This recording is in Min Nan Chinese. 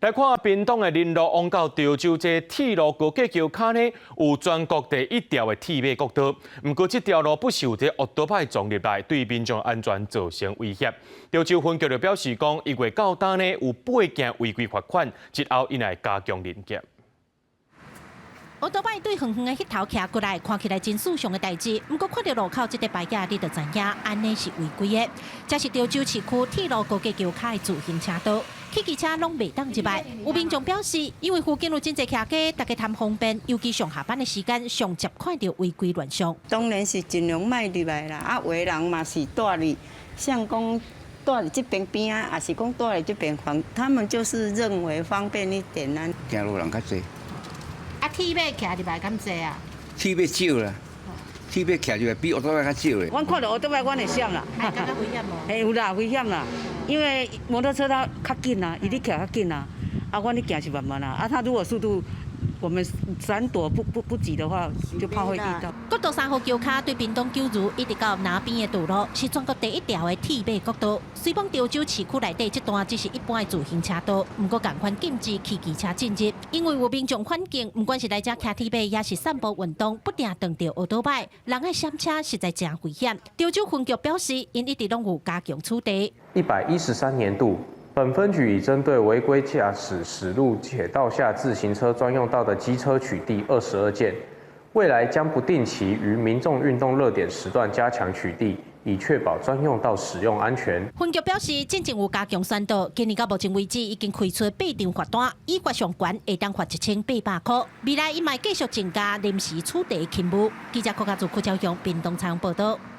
來看屏東的麟洛往到潮州這鐵路高架橋跤呢，有全國第一條的鐵馬國道。毋過這條路不時有這烏多擺撞入來，對民眾安全造成威脅。潮州分局就表示講，1月到今呢有八件違規罰款，日後𪜶會加強臨檢。烏多擺對遠遠的彼頭騎過來，看起來真順暢的代誌。毋過看著路口這塊牌仔，你就知影按呢是違規的。這是潮州市區鐵路高架橋跤的自行車道，汽機車攏袂當入來。有民眾表示，因為附近有真濟騎機，大家貪方便，尤其上下班的時間，上捷看著違規亂象。當然是盡量莫入來啦，啊，有的人嘛是蹛佇，像講蹛佇這邊邊仔，抑是講蹛佇這邊方，他們就是認為方便一點啦。行路人較濟。啊，鐵馬騎入來敢濟啊？鐵馬少啦，鐵馬騎入來比烏多擺較少咧。阮看著烏多擺，阮會閃啦。會感覺危險無？會有啦，危險啦，因為摩托車它較緊啊，伊咧騎較緊啊，啊，阮咧行是慢慢啊，啊，他如果速度我們閃躲不及的話，就怕會遇到。國道三號橋跤對屏東九如一直到那邊的道路，是全國第一條的鐵馬國道。雖講潮州市區內底這段只是一般的自行車道，毋過仝款禁止汽機車進入，因為有民眾反映，毋管是來遮騎鐵馬，抑是散步運動，不定撞著烏多擺，人愛閃車實在誠危險。潮州分局表示，𪜶一直攏有加強取締。113年度，本分局已針對違規駕駛駛入鐵道下自行車專用道的機車取締22件，未來將不定期於民眾運動熱點時段加強取締，以確保專用道使用安全。分局表示，進前有加強宣導，今年到目前為止已經開出八張罰單，依法上懸會當罰1800塊。未來𪜶嘛會繼續增加臨時取締勤務。記者郭家祖、郭昭雄，屏東採訪報道。